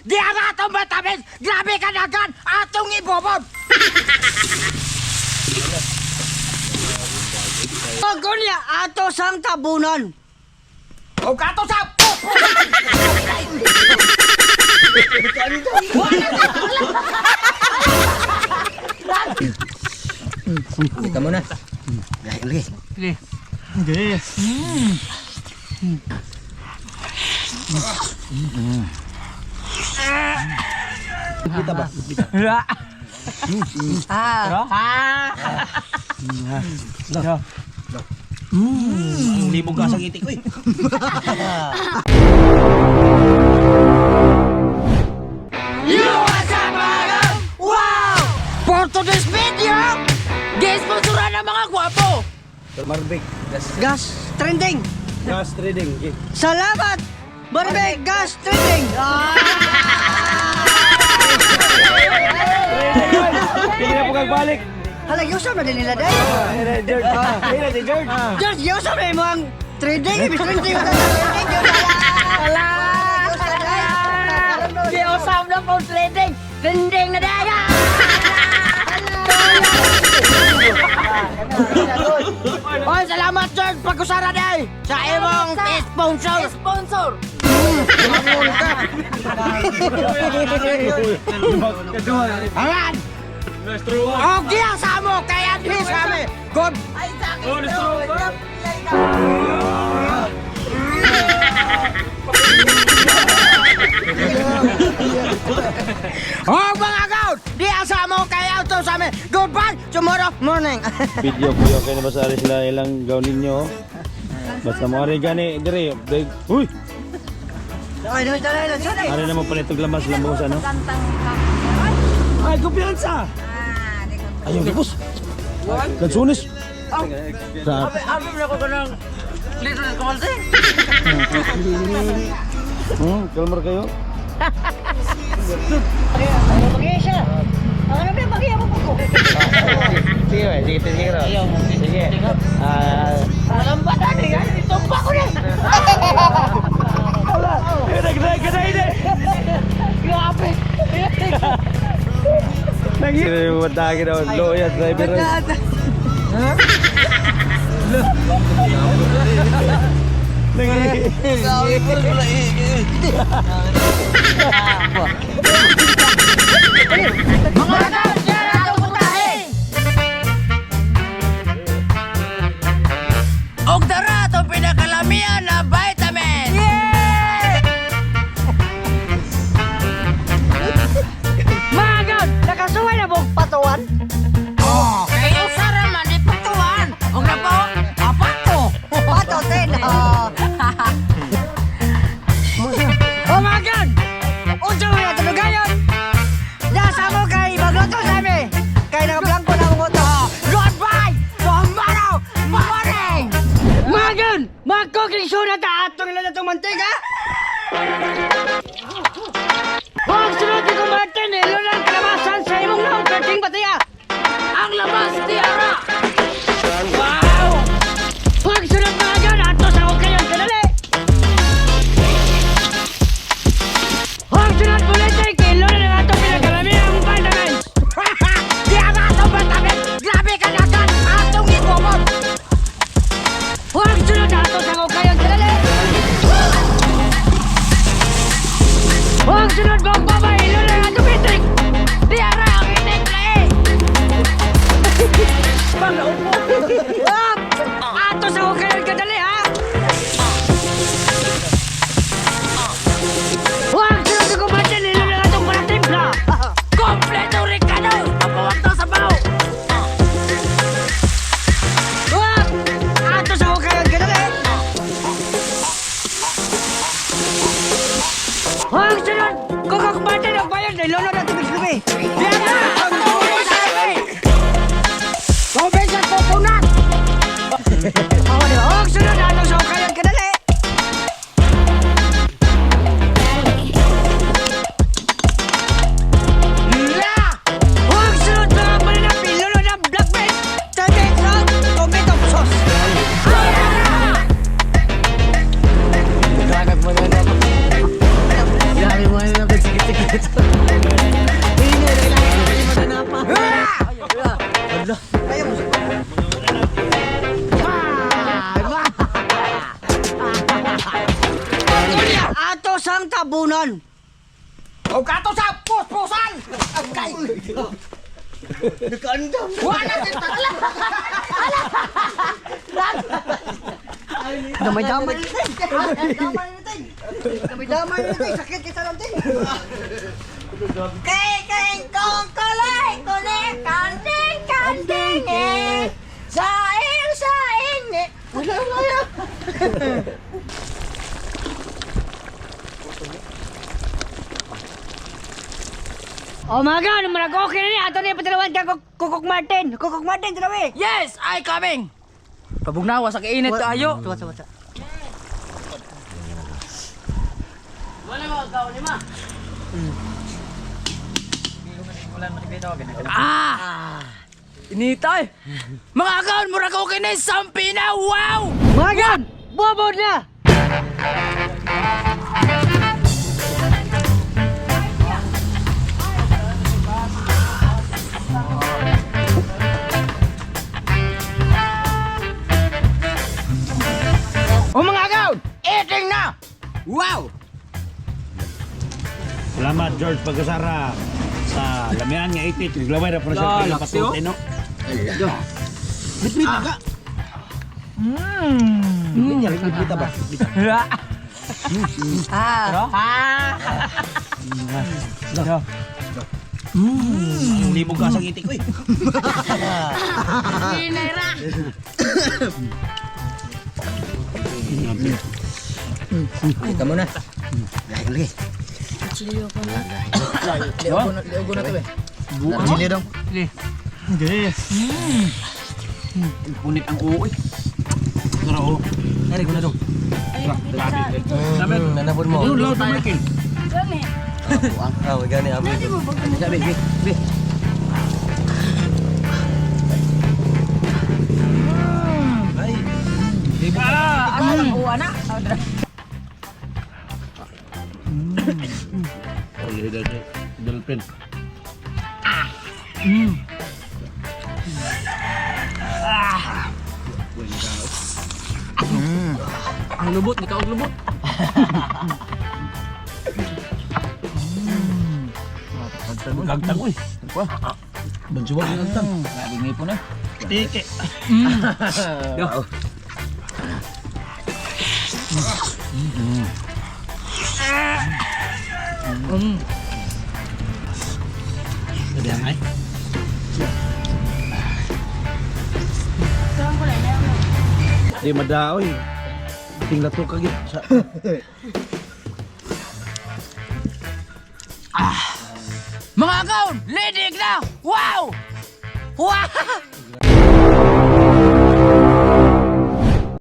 Di ang atong vitamins! Grabe ka dagan! Atong ibobod! Pag unya, ato sang tabunan. O kato sa... Kita mo na. Lagi. Kita ba? Ah! Ang libog ka sa ngitik ko eh. Wow! For today's video, gisponsoran ng mga gwapo! Marbek. Gas. Gas trending. Gas trading. Salamat! Barbe Gas Trading! Ah! Hindi na po kagbalik. Hala, yusap na din nila dahil. George. Ayun na si George. George, yusap na yung trading. Ibig trending. Trading. Wala! Giusam na po trending! Trending na daya! Oy, salamat George pagkusara day sa imong sponsor. Sponsor! Ayan! Og diya sa mo kaya di sa amin. Good. Ay, sa akin to! Oh mga gaud, diya sa mo kaya auto sa amin. Goodbye tomorrow morning. Video ko yun kay nabasari sila ilang gawin ninyo. Basta mo ari gani dire. Uy, Ay, dali, dali, dali, dali. ari na mo palitog lamas lambos ano. Ay, kumpiyansa. Ayaw gipos. Lansunis. Sa Abi mo ko kanang litro ng kamalse. Kalmar kayo. Pag-iya siya. Ang ano ba, pag-iya mo po ko. Sige, sige, sige. Sige. Ah, Alam ba dani? Itumba ko na. Grabe. Naging wadagi daw loya driver. Nagi. Mga gaud, diyan atong putahe. Og dara atong pinakalamian na vitamin. Yeah! Mga gaud, nakasuway na buong patuan. Oh, kayo sara man di patuan. Og na po, apato. Pato, ten. Oh. Oh, mga gaud! Unsa mo yung tulugayon? Nasa mo kay magluto sa amin. Kay nakablangko na akong utok. Goodbye tomorrow morning. Mga gaud, mga cooking show na ta atong ilan na itong mantika. Huwag sunod ni Martin, ilo lang kalabasan sa imong naong perting batiya. Ang labas, tiara! Wow! Huwag sunod mga gaud, ato sa ukayon kadali. Huwag sunod bulitik, ilo na lang atong pinakalamiang vitamins. Di ang atong vitamin. Grabe ka dagan atong ibobod. Huwag sunod ato sa ukayon kadali. Huwag sunod buong babay, ilo na lang atong pitik. Di ara ang itik lahi. Up! Ato sa ukayon kadali ha. Huwag sunod ko Martin, ilo na lang atong panatimpla. Kompleto Ricardo. Papawag daw sa baw. Up! Ato sa ukayon kadali. Huwag sunod! Kukok Martin, ang bayan, ilo na lang tubig gabi. Di ara ang tubig sa amin. Tubig sa coconut. Ako di ba? Huwag sunod, ato sa ukayon kadali. La! Huwag sunod mga malinap, ilo na lang black belt. Tubig sa tomato sauce. Grabe mo na. Grabe mo na. Sige, sige. Ato sang tabunan. O kato sa puspusan! Agkay! Nakaandam. Wala kita kala! Damay-damay nito. Damay nito. Damay-damay nito. Sakit kita lang din. Kay kay kong kulay kulay kanding kanding eh. Saing saing eh. Wala, wala. Oh my God, marag okay na ni ato ni patalawan ka Kukok Martin. Kukok Martin dalawa eh. Yes, I coming. Pabugnawa sa kainit tayo. Tuwa, tuwa, tuwa. Ah! Inita eh. Mga akaon, murag okay na yung sampi na. Wow! Mga God, bubod na. O mga agaw! Eating na! Wow! Salamat George Pagkasara sa lamian nga itit. Naglaway na po na siya La, laksi, oh. patuti, no? Bitbit ka. Bitbit ba? Ang libog ka sa itik, uy. Kita mo na. Lagi, lagi. Liugo na to eh. Chili dong. Punit ang uoy. Pero, oh. Nari ko na dong. Sabi, Nanapon mo. yung loud na Michael. Ah, gani abi. Sabi, bi, bi. Ay. Ah, na. Oh, Dolphin. Ang lubot, ni kaog lubot. Gagtag, uy. Bansuwag yung gagtag. Grabe ngipon na. Tike. Sabi ang ay. Di madaoy. Tingla to kagit. Sa Mga akaon, lidig na! Wow! Wow!